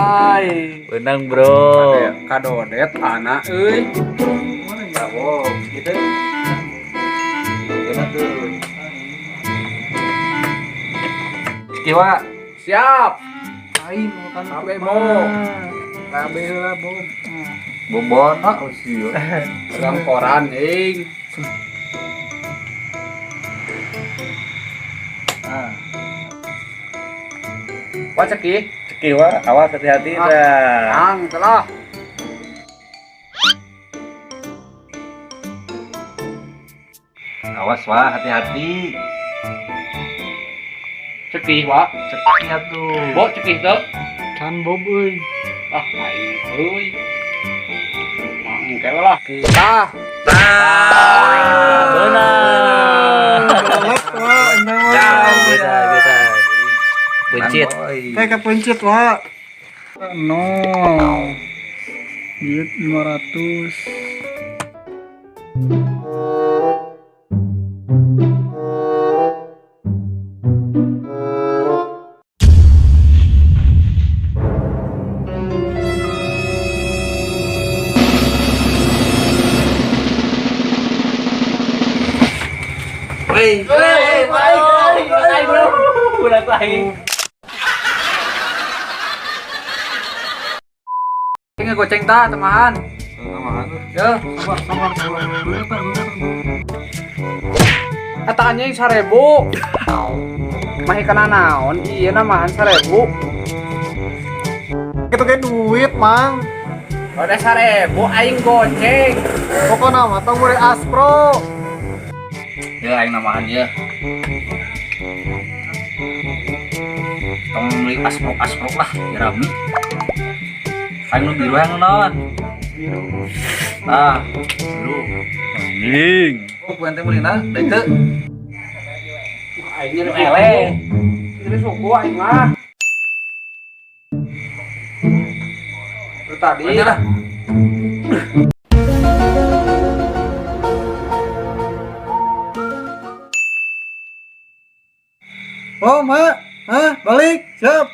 Ay. Benang, Bro. Kadodet anak euy. Bravo, gitu. Enak tuh. Kiwa, Siap. Aing makan Kabe bo. Kabe heula Bob. Bobona oh sih. Pegang koran ing. Ah, Wah ceki. ceki wa, awas hati-hati Ah. dah. Ang telah. Awas wah, hati-hati. Ceki wa. Ceki atuh. Bo ceki teu. Can Bob euy. Ah aing euy. Mangke lah. Tah. Ah, benar. Gelap wah, endang Ya, wah. bisa, bisa. Pencit. Kayak kepencet wah. Nol. Duit 500. Woi, woi, baik, baik, bro. Udah aing. Ini goceng tah temahan. Ya, Sabar, sabar, sabar. Bener, bener. Eta anjing 1000. Mah kana naon? Ieu namahan 1000. Itu kayak duit, Mang. Udah 1000 aing goceng. Pokoknya mah tong beri aspro. Ya aing namahan ya. Tong beli asprok-asprok lah, ya rame. Aing nu biru yang naon? Biru. Nah, biru. Anjing. Oh, ku ente meulina, da teu. Aing nyeri Eleh. Nyeri suku aing mah. Lu tadi Lanjut lah. Oh, Mak. Hah, balik. Siap.